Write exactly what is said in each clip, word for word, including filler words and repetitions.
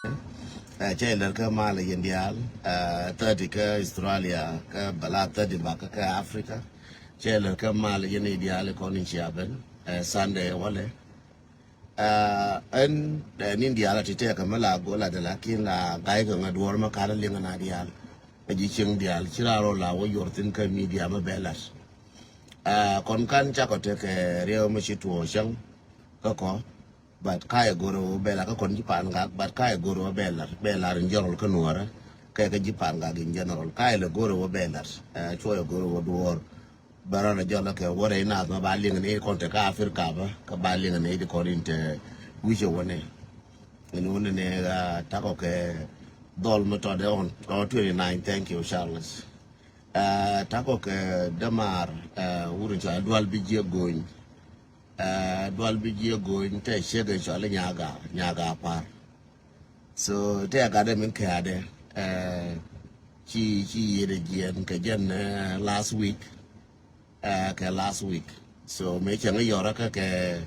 Ɛ, cɛ lɛr kä mal yɛn diaal, ɛ, thirty kä Australia, kä bala thirty bak kä Africa. Cɛ lɛr kä mal yɛn diaal kɔn in cia ben, ɛ, Sunday walɛ. Ɛ, ɛn, ɛ, ni diaal a ti tɛk kä mi la go̱o̱l a dɛ lakin la ga̱y kä ŋa duɔr ma kan liŋ na diaal. Ɛ ji̱ cieŋ diaal ci raar ɔ la wä yuɔr thin kä media mi bɛ lat. Ɛ, kɔn kan cakɔ tekɛ riɛw mi ci tuɔɔk cäŋ kä kɔ. But ka yɛ go̱r ɛ wä bɛ lat kä kɔn ji̱ pa̱a̱n gak, but ka yɛ go̱r ɛ wä bɛ lat, bɛ lat in general kä nuɔrä. Kɛ kä ji̱ pa̱a̱n gak in general. Ka yɛ lɛ go̱r ɛ wä bɛ lat, ɛ, cuɔ yɛ go̱r ɛ wä duɔɔr. Bɛ rɔ lɛ jɔl kɛ wä rɛy naath ma ba liŋ ni kɔn te kä Africa bä, kä ba liŋ ni di kɔn in te wi̱cɛ wä ni. Ni wä ni ni, ɛ, takɔ kɛ dhɔl mi tɔt ɛ ɣɔn, ɣɔn twenty nine, thank you, Charles. Ɛ, takɔ kɛ dämaar, ɛ, wur in cɔal Dual Bi Jiɛ Gony. Ɛ, Dual Bi Jiɛ Gony tɛ ciek in cɔal Nyaga, Nyaga Par. So tɛ gat dɛ min kɛ adɛ, ɛ, ci, ci yiet ɛ jiɛn kɛ jɛn, ɛ, last week. Ɛ, kɛ last week. So mëë cɛ ŋä yɔrä kä kɛ,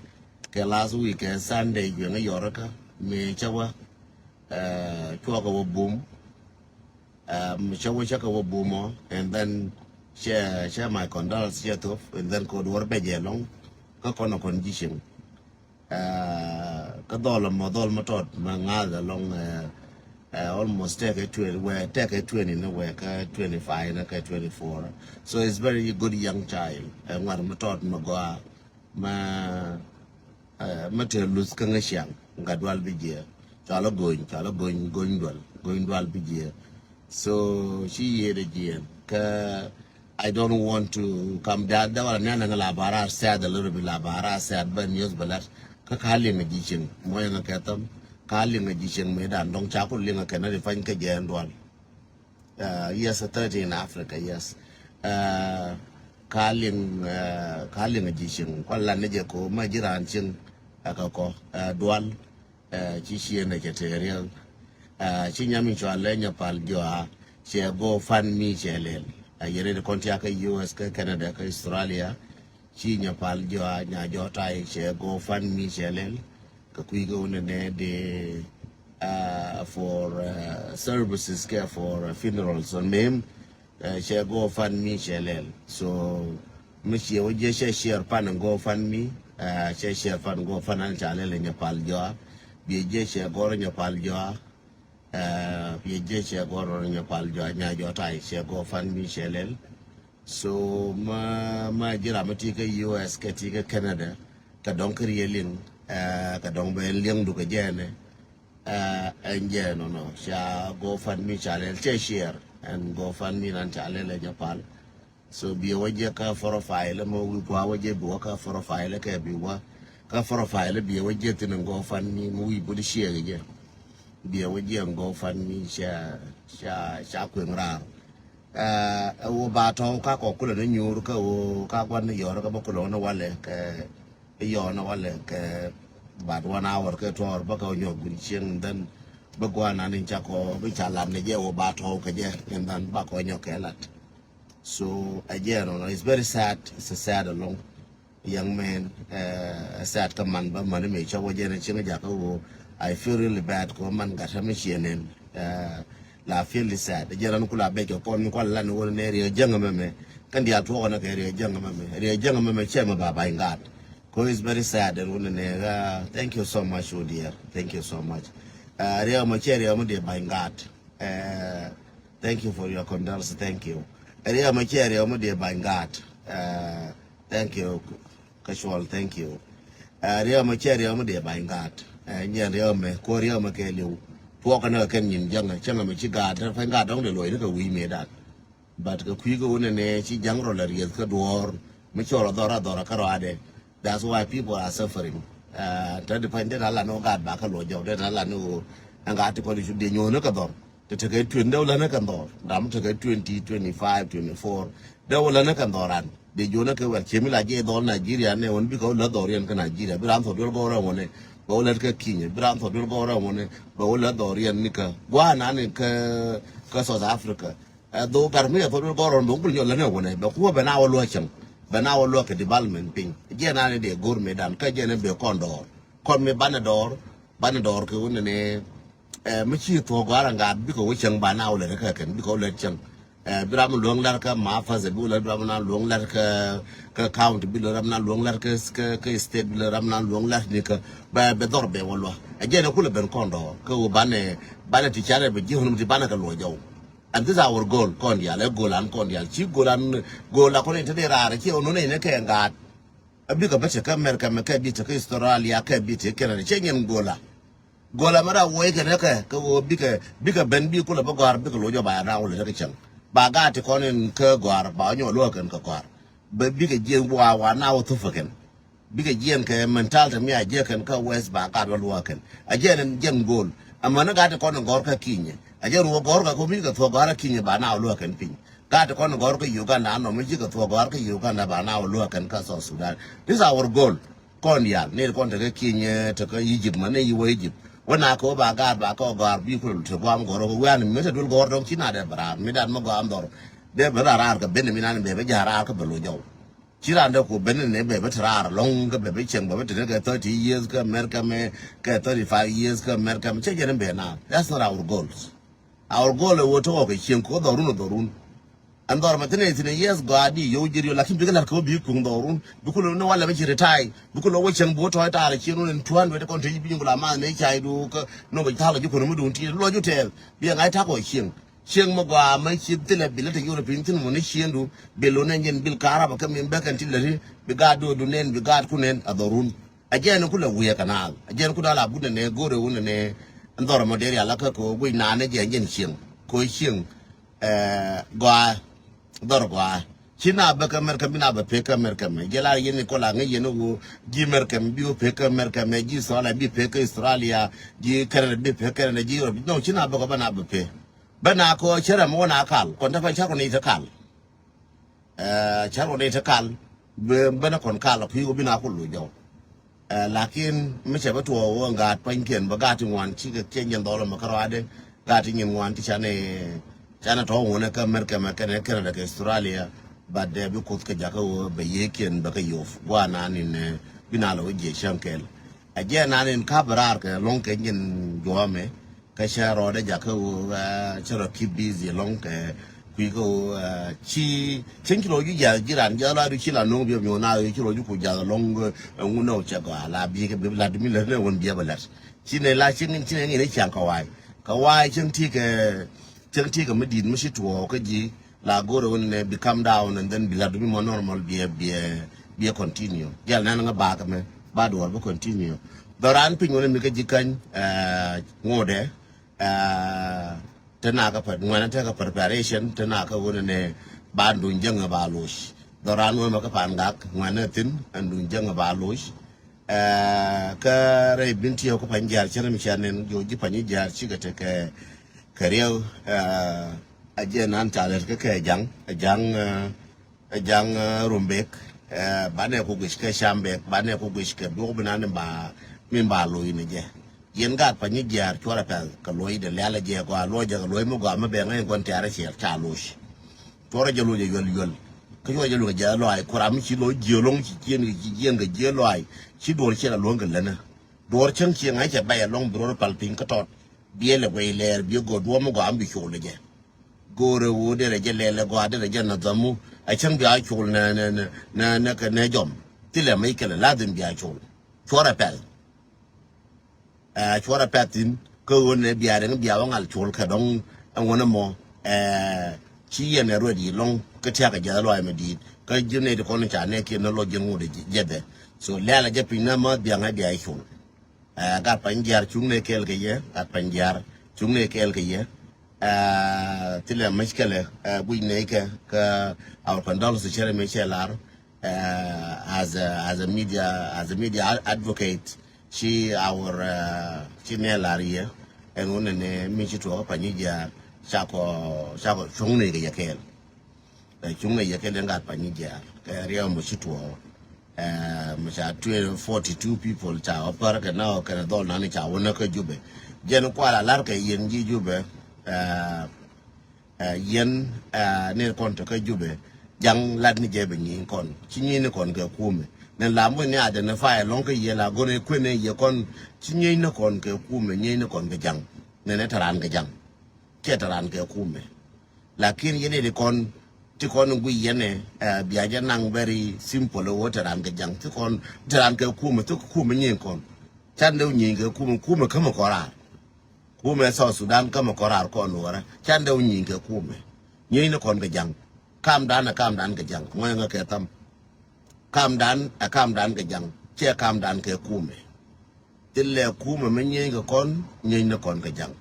kɛ last week kɛ Sunday juɛ ŋä yɔrä kä mëë cɛ wä, ɛ, cuɔ kɛ wä bum. Ɛ, mëë cɛ wä cɛ kɛ wä bum ɔ, and then cɛ, cɛ my condolence cɛ thop, and then kod wär bɛ jɛ lɔŋ kä kɔn kɔn ji̱ cieŋ. Ɛ, kä dhɔl mɔ, dhɔl mɔ tɔt mɛ ŋa̱th alɔŋ, ɛ, ɛ, almost tɛkɛ twenty, wɛ tɛkɛ twenty ni wɛ kä twenty five ni kä twenty four. So it's very good young child. Ɛ, ŋuar mɔ tɔt mɛ gɔaa mɛ, ɛ, mɛ te luth kä ŋä ciaŋ ŋa Dual Bi Jiɛ. Cɔal a Gony, cɔal a Gony, Gony Dual, Gony Dual Bi Jiɛ. So ci yiëëdɛ jiɛn kä I don't want to come down. Dawara ni anang la bara sad a little bit, la bara sad, but news balat. Kä ka liŋ a ji̱ cieŋ mɔ yɛn kɛ tham. Ka liŋ a ji̱ cieŋ mi dan dɔŋ ca ku liŋ a kɛ na di pany kä jɛ Dual. Uh, yes, a thirty in Africa, yes. Uh, ka liŋ, uh, ka liŋ a ji̱ cieŋ. Kua lan ni jɛ ko ma ji̱ ran cieŋ. Ɛ kɛ kɔ, uh, Dual. Ɛ, ci ciënɛ cɛ te riɛl. Ɛ, ci nyam in cɔal lɛ Nyapal Jɔa cɛ GoFundMe cɛ lɛl. Ɛ, yɛn in kɔn tiakä U S kä Canada kä Australia. Ci Nyapal Jɔa Nya Jɔtai cɛ GoFundMe cɛ lɛl. Kɛ kui̱ kɛ wunɛ nɛ de, ɛ, for, ɛ, services kɛ for, ɛ, funerals on mem. Ɛ, cɛ GoFundMe cɛ lɛl. So mi ciɛ wä jiɛ cɛ share pan in GoFundMe. Ɛ, cɛ share pan GoFund an ca lɛl in Nyapal Jɔa. Biɛ jiɛ cɛ gɔr in Nyapal Jɔa. Ɛ, biɛ jiɛ cɛ gɔr in Nyapal Jɔa, Nya Jɔtai cɛ GoFundMe cɛ lɛl. So ma, ma ji̱ ram mi ti kä U S kɛ ti kä Canada kɛ dɔŋ kä rieliŋ. Ɛ, kɛ dɔŋ bɛ liɛŋ dukɛ jɛɛnɛ. Ɛ, ɛn jɛ nɔnɔ ca GoFundMe ca lɛl cɛ share ɛn GoFundMe nan ca lɛl ɛ Nyapal. So biɛ wä jɛ kä profile mɛ wi̱i̱ kua wä jɛ bi wä kä profile kɛ bi wä kä profile biɛ wä jɛ thin ɛn GoFundMe mɛ wi̱i̱ budi share jɛ. Biɛ wä jɛ ɛn GoFundMe ca, ca, ca kueŋ raar. Ɛ, ɛ wä ba tɔ̱ ka kɔ kulɛ ni nyuur kä wä ka guan ni yɔr kä bä kulɛ wä ni walɛ kɛ Iyɔɔnä walɛ kɛ bat one hour kɛ two hour bä kɛ wä nyɔk gui̱n cieŋ, then bä gua̱a̱ nan in cakɔ bi ca lat ni jɛ wä ba tɔw kɛ jɛ, and then ba kɔ nyɔk kɛ lat. So ɛ jɛ nɔnɔ, it's very sad, it's a sad along young man. Ɛ sad kä man bä man mi cɔk wä jɛ ni cieŋ jakä wä. I feel really bad kɛ wä man gat mi cie nen. Ɛ la feel is sad. Jɛ ran kula bɛ kɛ kɔn ni kua lan wä ni riɛ jäŋ mɛ mɛ. Kɛn diaal tuɔkɔ ni kɛ riɛ jäŋ mɛ mɛ, riɛ jäŋ mɛ mɛ cɛ mɛ ba ba in gat. Ko is very sad ɛn wun nɛ. Thank you so much, oh dear. Thank you so much. Riɛw mɛ cɛ riɛw mɛ diɛ bany gaat. Thank you for your condolence. Thank you. Riɛw mɛ cɛ riɛw mɛ diɛ bany gaat. Thank you. Casual, thank you. Riɛw mɛ cɛ riɛw mɛ diɛ bany gaat. Nyɛn riɛw mɛ ko riɛw mɛ kɛ liw. Tuɔk kɛ nɛ kɛ kɛn nyin jäŋ cäŋ mɛ ci gaat. Pany gaat dɔŋ de luɔy ni kɛ wi̱i̱ mɛ dan. But kɛ kui̱ kɛ wunɛ nɛ ci ja̱ŋ rɔ la rieth kä duɔ̱ɔ̱r mi cɔl a dhɔr a dhɔr a kä rɔadɛ. That's why people are suffering. Tɛ di pany det a lan wä gaat ba kä luɔ jɔw, det a lan wä ɛn gaat ti kɔn i̱ cu diɛ nyuɔ̱n ni kɛ dhɔr. Te tekɛ twen dee wä län ni kɛ dhɔr, dam tekɛ twenty, twenty five, twenty four. Dee wä län ni kɛ dhɔr an diɛ juɔ̱n ni kɛ wɛr ciemi la jiɛ dhɔr Nigeria nɛ wän bikɛ wä lä dhɔr yɛn kä Nigeria, bi ran thɔ duel gɔw rɛ wä ni bɛ wä lät kä Kenya, bi ran thɔ duel gɔw rɛ wä ni bɛ wä lät dhɔr yɛn ni kä gua̱a̱ nan ni kä South Africa. Ɛ dho̱o̱k gat mi ɛ thok duel gɔrɔn dho̱o̱k bul nyɔl länɛ wunɛ bɛ kuwä bɛ na wä luɔ cäŋ. Bɛ na wä luɔ kɛ development piny. Jiɛn an dee go̱r mi dan kä jiɛn bɛ kɔn dɔɔr. Kɔn mi banɛ dɔɔr, banɛ dɔɔr kɛ wunɛ ni. Ɛ, mi ci thuɔ̱k gɔ̱a̱r aŋa̱a̱t bikɛ wä cäŋ ba na wä lät kä kɛn, bikɛ wä lät cäŋ. Ɛ, bi ram luɔ̱ŋ lär kä Maafas, bi wä lät ram na luɔ̱ŋ lär kä, kä county, bi lät ram na luɔ̱ŋ lär kä, kä, kä state, bi lät ram na luɔ̱ŋ lär ni kä bɛ, bɛ dhɔr bɛ wä luɔ. Ɛ jɛn ɛ kulɛ ben kɔn dɔɔr kä wä banɛ, banɛ ti canɛ bɛ ji̱ hon mi ti banɛ kɛ luɔ jɔw. And this is our goal kɔn diaal, ɛ goal an kɔn diaal. Ci goal an, goal a kɔn in te dee raar, ci ɛ wä nunɛ in ɛ kɛ ŋa̱a̱t. A bikɛ bä te kä America mɛ, kɛ bi te kä Australia, kɛ bi te Canada, cɛ nyɛn gola. Gola mɛ ra wuɔc kɛn ɛ kɛ, kɛ ɣöö bikɛ, bikɛ ben bi kulɛ bä gɔ̱a̱r, bikɛ loc ɔ ba na wä lɛ te kä cäŋ. Ba gaat ti kɔn in kä gɔ̱a̱r, ba wä nyɔk luäk kɛn kä gɔ̱a̱r. Bɛ bikɛ jiɛn wa, wa na wä thop kɛ kɛn. Bikɛ jiɛn kɛ mentality mi a jiɛ kɛn kä West, ba gaat wä luäk kɛn. A jiɛn in jiɛn gol. Amäni gaat ti kɔn in gɔ̱r kä Kinyɛ. A jiɛn wä gɔ̱r kä komi kɛ thuɔ̱k gɔ̱a̱r kä Kinyɛ, ba na wä luäk kɛn piny. Gaat ti kɔn gɔ̱r kä Uganda, anɔ mi ji̱ kɛ thuɔ̱k gɔ̱a̱r kä Uganda, ba na wä luäk kɛn kä South Sudan. This is our goal. Kɔn diaal ni kɔn te kä Kinyɛ, te kä Egypt, ma ni yi wä Egypt. Wä na kɛ wä ba gaat ba kɛ wä gɔ̱a̱r bi kulɛ te guam gɔ̱r wä, wä ani mi te duel gɔ̱r dɔ̱ŋ ci na dee bɛ raar, mi dat mi gɔam dhɔr. Dee bɛ raar raar kɛ ben mi nan bɛ bɛ ja̱ raar kä bɛ lo jɔw. Ci raan dee ku ben ni bɛ bɛ te raar lɔ̱ŋ kä bɛ bɛ cieŋ, bɛ bɛ te kɛ thirty years kä America mɛ, kɛ thirty five years kä America mɛ. Cɛ jɛn bɛ na. That's not our goals. Our goal ɛ wä tɔk kɛ cieŋ kɛ dhɔrun, dhɔrun. Ɛn dhɔr mɛ thin ɛ thin ɛ, yes, gɔaa di yio̱w ji̱ riöl, lakin bikɛ la̱t kɛ wä bi kuŋ dhɔrun. Bi kulɛ ni walɛ bä ci retire. Bi kulɛ wä cieŋ bi wä tɔ̱ retire, cieŋ wun in two hundred kɔn te bi nyuŋ la math ni cay du kä nɔ bɛ tha̱a̱l kɛ ji̱ kuɔn mi duun ti luɔc wä tɛɛth. Bi ɛ ŋa̱c ta̱k kɔ cieŋ. Cieŋ mi gɔaa mɛ ci thilɛ bi lät te yio̱w piny thin mɔ ni cieŋ du. Bi lo nɛ nyin bil ka̱rabä kä min bäkɛn ti lät ri. Bi gaat du du nɛn, bi gaat ku nɛn a dhɔrun. A jɛn ku la wiɛ kɛ naath. A jɛn ku dal a but nɛ nɛ go̱rɛ wun nɛ nɛ. Dhɔr mɔ dee rial a kä kɛ wä guic naan nɛ jɛ jɛn cieŋ. Kɛ wä cieŋ, eh, gɔaa. Dhɔr gɔaa. Ci na bä kä America, bi na bä pek kä America mɛ. Jɛ lar yɛn ni kɔla ŋäc yɛn wä ji̱ America mɛ, bi wä pek kä America mɛ, ji̱ Australia bi pek kä Australia, ji̱ Canada bi pek Canada, ji̱ Europe. No, ci na bä kɔ bä na bä pek. Bä na kɔ cɛ rɛm wä na kal. Kɔn te pan cɛ rɔ ni te kal. Eh, cä ruɔn i̱ te kal, bä, bä na kɔn kal kui̱ wä bi na kul lu jɔw. Eh, lakin mi cɛ bä tuɔɔk wä ŋa̱a̱t pa̱nykiɛn bä gaat ti ŋuan cikɛ kiɛ nyin dhɔl mɛ kä ruaadɛ, gaat ti nyin ŋuan ti canɛ, canɛ tɔ̱ ŋuɔnɛ kä America mɛ kɛnɛ Canada kɛ Australia, but dee bi kuth kɛ jakä wä bɛ yieekiɛn bɛ kɛ yof guanan in, eh, bi na lɔ wä jiɛ cäŋ kɛl. A jɛ nan in ka bɛ raar kɛ lɔŋ kɛ nyin juɔmɛ, kä cä rɔɔdɛ jakä ɣöö, eh, cä rɔ keep busy lɔŋ kɛ kui̱ kä ɣöö, eh, ci cieŋ ci lɔ ju jiath ji̱ ran jiath la du ci la no̱o̱ŋ biɛ miɔ̱ɔ̱n na ɣöö ci lɔ ju ku jiath lɔŋ, eh, ŋun nɔ cɛ gɔaa la biɛ kɛ bi lat mi lät ni wun biɛ bɛ lät. Ci nɛ la cieŋ ci nɛ ŋi̱n i̱ ciaŋ kɛ wa̱a̱. Kɛ wa̱a̱ cieŋ ti kɛ, cieŋ ti kɛ mi di̱i̱t mi ci tuɔɔk kä ji̱. La go̱rɛ wun nɛ bi calm down and then bi lat bi mɔ normal bi, bi, bi continue. Jal nɛn ŋa ba kɛ mɛ ba duɔr bi continue. Dhɔran piny wun mi kä ji̱ käny, eh, ŋodɛ, eh, te na kä pɛ ŋuɛnɛ te kä preparation te na kä wun nɛ ba duny jäŋ ba loc. Dhɔran wun mɛ kä pan gak ŋuɛnɛ thin ɛn duny jäŋ ba loc. Eh, kä rɛy bin tiɛw kä pany jiar cɛ rɛ mi cia nɛn jo ji̱ pany jiar cikɛ te kɛ kɛ riɛw, eh, a jɛ nan ca lɛt kä kɛ jaŋ, jaŋ, eh, jaŋ, eh, Rumbek, eh, banɛ ku guic kɛ Cambek, banɛ ku guic kɛ duɔk bi nan ba, min ba loc ni jɛ. Yɛn gaat pa nyi jiaar cuɔrɛ pɛl kɛ loc de lɛl a jɛ gɔaa loc jɛ kɛ loc mi gɔaa mi bɛŋ in kɔn tɛɛrɛ ciɛl ca loc. Cuɔrɛ jɛ loc a yuɛl yuɛl. Kä cuɔrɛ jɛ loc a jɛ lɔac kuram mi ci loc jiɛ loŋ ci jiɛn kɛ jiɛn kɛ jiɛ lɔac. Ci duɔr ciɛl a loŋ kɛ länä. Duɔr cäŋ cieŋ a cɛ bɛy a lɔŋ bi ror pal piny kä tɔt. Biɛ lɛ guɛy lɛɛr biɛ gɔɔ duɔm mi gɔaa mi bi col jɛ. Go̱o̱rɛ ɣöö derɛ jɛ lɛl ɛ gɔaa derɛ jɛ na dhamu. A cäŋ bia col nɛ, nɛ, nɛ, nɛ, nɛ kɛ nɛ jɔm. Thilɛ mec kɛlɛ ladhim bia col. Cuɔrɛ pɛl. Ɛ, cuɔrɛ pɛl thin kä ɣöö nɛ bia rɛŋ bia wä ŋal col kɛ dɔŋ. Ɛŋuɔ̱n ɛmɔ, ɛ, ci yɛn ɛ ruet yi lɔŋ kä tiakä jɛ lɔac mɛ di̱i̱t kä ji̱ nɛ ti kɔn ca nɛ kiɛ nɛ lɔ ji̱n ŋut ɛ jɛ, jɛ bɛ. So lɛl ɛ jɛ piny nɛ ma bia ŋa̱c bia col. Ɛ, gat pany jiar cuŋ nɛ kɛɛl kɛ yɛ, gat pany jiar cuŋ nɛ kɛɛl kɛ yɛ. Ɛ, thilɛ mec kɛlɛ, ɛ, guic nɛ kɛ, kɛ our condolences cɛrɛ mi cɛ lar. Ɛ, as a, as a media, as a media ad-, advocate, ci our, ɛ, ci nɛ lar yɛ. Ɛn wun nɛ mi ci tuɔk pany jiar, cakɔ, cakɔ cuŋ nɛ kɛ yɛ kɛɛl. Ɛ, cuŋ ɛ yɛ kɛ liɛŋ gat pany jiaar kɛ riɛw mɔ ci tuɔɔk. Ɛ, mɔ ca twenty, forty two people ca wä pär kɛ na kɛn dhɔl nani ca wä nä kä Jubɛ. Jɛn kual a lar kɛ yɛn ji̱ Jubɛ. Ɛ, ɛ, yɛn, ɛ, ni kɔn te kä Jubɛ. Jaŋ lat ni jɛ bɛ nyieny kɔn. Ci nyieny ni kɔn kɛ kumɛ. Ni lam wä ni identify lɔŋ kä yɛ la go̱n ɛ kuɛn ɛ yɛ kɔn. Ci nyieny ni kɔn kɛ kumɛ, nyieny ni kɔn kɛ jaŋ. Nɛnɛ te raan kɛ jaŋ. Cɛ te raan kɛ kumɛ. Lakin yɛn ɛ ti kɔn, ti kɔn in guiy yɛn ɛ, bia jɛ naŋ very simple ɛ wä te raan kɛ jaŋ. Ti kɔn, te raan kɛ kumɛ, ti kumɛ nyin kɔn. Can dee wä nyin kɛ kumɛ, kumɛ kämɛ kɔn raar. Kumɛ South Sudan kämɛ kɔn raar kɔn wärä. Can dee wä nyin kɛ kumɛ. Nyin ni kɔn kɛ jaŋ. Kamdan ɛ kamdan kɛ jaŋ. Ŋɔ̱nyɛ ŋä kɛ tham. Kamdan ɛ kamdan kɛ jaŋ. Cɛ kamdan kɛ kumɛ. Thilɛ kumɛ mi nyieny kɛ kɔn, nyieny ni kɔn kɛ jaŋ.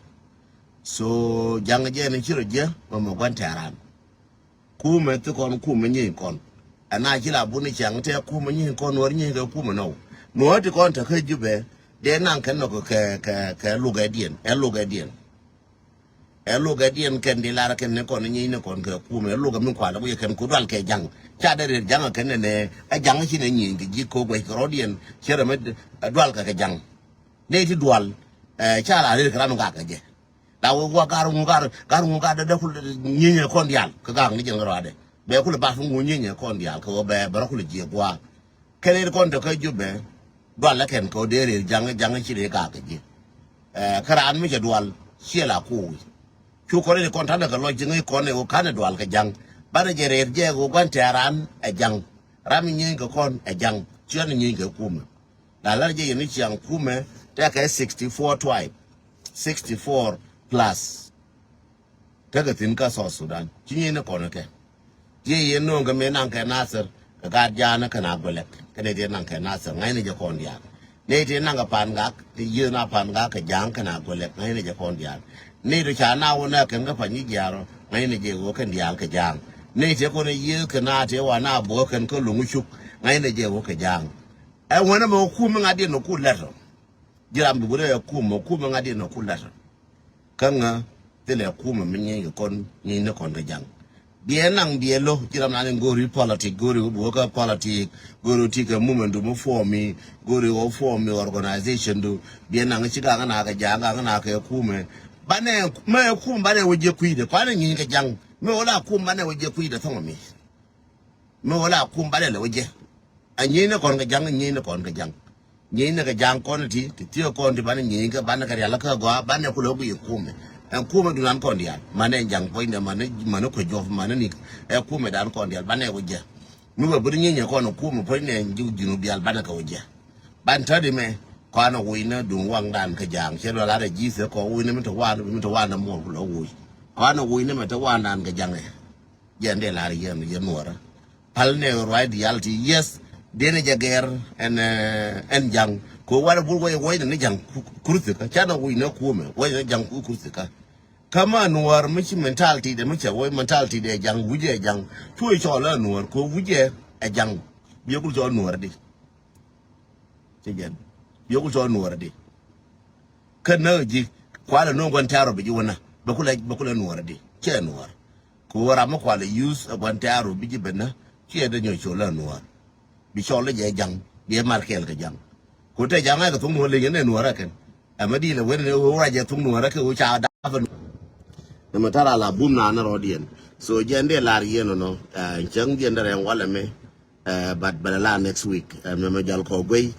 So jaŋ jɛ ni ci rɔ jiɛ mɛ mɛ gua̱n tɛ̈ran. Kumɛ thi kɔn kumɛ nyieny kɔn. Ɛn a ci la buni cɛŋ tɛ kumɛ nyieny kɔn wär nyieny kɛ kumɛ nɔw. Nuɔ̱ɔ̱t ti kɔn te kä Jubɛ dee naŋ kɛn nɔk kɛ, kɛ, kɛ lukɛ diɛn, ɛ lukɛ diɛn. Ɛ lukɛ diɛn kɛn di lar kɛn ni kɔn nyieny ni kɔn kɛ kumɛ, ɛ lukɛ mi kualɛ wi̱i̱ kɛn ku dual kɛ jaŋ. Ca dee rir jaŋ kɛn ni nɛ, ɛ jaŋ ci nɛ nyieny kɛ ji̱ ko̱ guɛc kɛ rɔ̱diɛn, cɛ rɛ mi dual kɛ kɛ jaŋ. Nɛ ti dual, ɛ, ca la rir kɛ ram gak kɛ jɛ. La wä gua gar ŋu gar, gar ŋu gar dee, dee kul nyieny kɔn dial, kɛ gak ni jɛn kɛ rɔadɛ. Bɛ kul ba fi ŋu nyieny kɔn dial, kɛ wä bɛ, bɛ rɔ kul jiɛ gua. Kɛn in kɔn tɔ̱ kä Jubɛ, dual lɛ kɛn kɛ wä dee rëër jaŋ, jaŋ ci dee gak kɛ ji̱. Ɛ, kä raan mi cɛ dual, ciɛ la kuuc. Cu kɔn in kɔn ta̱nɛ kɛ lɔc ji̱ ŋäc kɔn in wä ka̱n in dual kɛ jaŋ. Banɛ jɛ rëër jɛ wä gua̱n tɛ̈ran ɛ jaŋ. Ram in nyieny kɛ kɔn ɛ jaŋ. Ciɛ ni nyieny kɛ kumɛ. La lar jɛ yɛn ni ciaŋ kumɛ, tɛkɛ sixty four tribe. Sixty four plus. Tekɛ thi̱n kä South Sudan. Ci nyieny ni kɔn kɛ. Ti yɛn no̱o̱ŋ kɛ mëë naŋ kɛ Nasir, kɛ gaat jaanä kɛn a guɛlɛk. Kɛn ɛ ti naŋ kɛ Nasir, ŋa̱cnɛ jɛ kɔn diaal. Nɛy ti naŋ kɛ Pangak, ti yiëë na Pangak kɛ ja̱a̱ŋ kɛn a guɛlɛk, ŋa̱cnɛ jɛ kɔn diaal. Nɛy ti ca na wä nɛ kɛn kä Panyijiar, ŋa̱cnɛ jɛ wä kɛn diaal kɛ ja̱a̱ŋ. Nɛy ti kɔn yiëë kɛn a ti wa na buɔ̱k kɛn kä Luŋ Cuk, ŋa̱cnɛ jɛ wä kɛ ja̱a̱ŋ. Ɛ wänä mɛ wä kum mi ŋa̱t diɛn wä ku lɛt rɔ. Ji̱ ram bi wut ɛ kum, ɛ kum ɛ ŋa̱t diɛn ɛ ku lɛt. Kä ŋä thilɛ kum ɛ mi nyieny kɛ kɔn, nyieny ni kɔn kɛ jaŋ. Biɛ naŋ biɛ lo̱, ji̱ ram nan in go̱o̱ri politic, go̱o̱ri wä bi wä kä politic, go̱o̱ri wä ti kɛ movement du mi form i̱, go̱o̱ri wä form i̱ organization du. Biɛ naŋ ci gaŋ na kɛ jaŋ, gaŋ na kɛ kum ɛ. Banɛ, mɛ kum banɛ wä jiɛ kui̱dɛ, kɔn ɛ nyieny kɛ jaŋ. Mɛ wä la kum banɛ wä jiɛ kui̱dɛ thɔŋ mi. Mi wä la kum banɛ lɛ wä jɛ. A nyieny ni kɔn kɛ jaŋ, nyieny ni kɔn kɛ jaŋ. Nyieny ni kɛ jaŋ kɔn ti, ti thiek kɔn ti banɛ nyieny kɛ banɛ kɛ rial kä gɔaa, banɛ kulɛ wä guiy kumɛ. Ɛn kumɛ dunan kɔn diaal. Manɛ jaŋ puɔ̱nydɛ, manɛ, manɛ kuec jɔp, manɛ nik. Ɛ kumɛ dan kɔn diaal, banɛ wä jɛ. Mi wä buri nyieny kɔn kumɛ puɔ̱nydɛ ji̱ ji̱n wä bial banɛ kɛ wä jɛ. Ban tädi mɛ, kɔn wä wi̱i̱ ni duŋ waŋdan kɛ jaŋ. Cɛ lɔ la rɛ ji̱ thek kɔn wä wi̱i̱ ni mi te wan, mi te wan na muɔl kulɛ wä wi̱i̱. Kɔn wä wi̱i̱ ni mi te wan dan kɛ jaŋ ɛ. Jɛn dee lar yɛn, yɛn nuɔrä. Pal nɛ ruac diaal ti, yes. Dee ni jɛ gɛr ɛn, eh, ɛn jaŋ. Ko warɛ bul wec, wec ni jaŋ ku-, kurthi kä. Canɛ wi̱i̱ ni kumɛ, wec ni jaŋ ku kurthi kä. Kä ma nuɔr mi ci mentality dɛ, mi cɛ wec mentality dɛ jaŋ, wi̱cɛ jaŋ. Cu cɔl ɛ nuɔr, ko wi̱cɛ ɛ jaŋ. Biɛ kul cɔl nuɔr di. Cɛ jɛn. Yio̱k cɔl nuɔɔrä di. Kä näk ji̱ kualɛ no̱o̱ŋ gua̱n tɛ̈r rɔ bi ji̱ wänä. Bɛ kulɛ, bɛ kulɛ nuɔɔrä di. Cɛ nuɔɔr. Kɛ ɣöö ram mi kualɛ use ɛ gua̱n tɛ̈r rɔ bi ji̱ ben nä. Ciɛ dee nyɔc col ɛ nuɔɔr. Bi cɔl ɛ jɛ ja̱ŋ. Bi ɛ mar kɛɛl kɛ ja̱ŋ. Kɛ ɣöö te ja̱ŋ ɛ kɛ thuk nuɔɔr liŋ ɛ nɛ nuɔɔrä kɛn. Ɛmɛ di̱i̱l ɛ wen ɛ ɣöö ruac ɛ thuk nuɔɔrä kɛ ɣöö ca da̱a̱p ɛ nuɔɔr. Ɛmɛ ta̱rä la bum naan rɔ̱diɛn. So jɛn dee lar yɛn ɔnɔ. Ɛ, cäŋ diɛn dee rɛŋ walɛ mɛ. Ɛ, but bɛ la la next week. Ɛ, mɛ mɛ jal kɔ guey.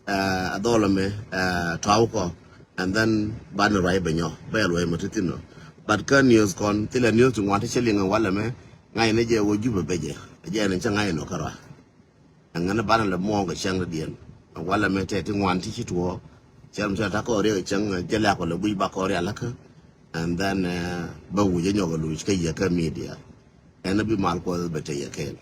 Ɛ, a dhɔl mɛ, ɛ, tɔw kɔ. And then banɛ ruac bɛ nyɔ. Bɛ ruac mɛ ti thin nɔ. But kä news kɔn, thilɛ news ti ŋuan ti cɛ liŋ walɛ mɛ. Ŋa̱c ni jɛ wä Jubɛ bɛ jɛ. Jɛ ni cɛ ŋa̱c nɔ kärɔa. Ɛŋɛn banɛ lɛ muɔ̱ɔ̱ŋ kɛ cäŋ diɛn. Walɛ mɛ tɛ ti ŋuan ti ci tuɔɔ. Cɛ mi cɛ ta kɔ riɛk cäŋ, jɛ lɛ kɔ lɛ guic ba kɔ riɛk lä kä. And then, ɛ, bɛ wuc ɛ nyɔk ɛ luc kä yɛ kä media. Ɛn bi mal kuɔth bɛ te yɛ kɛɛl.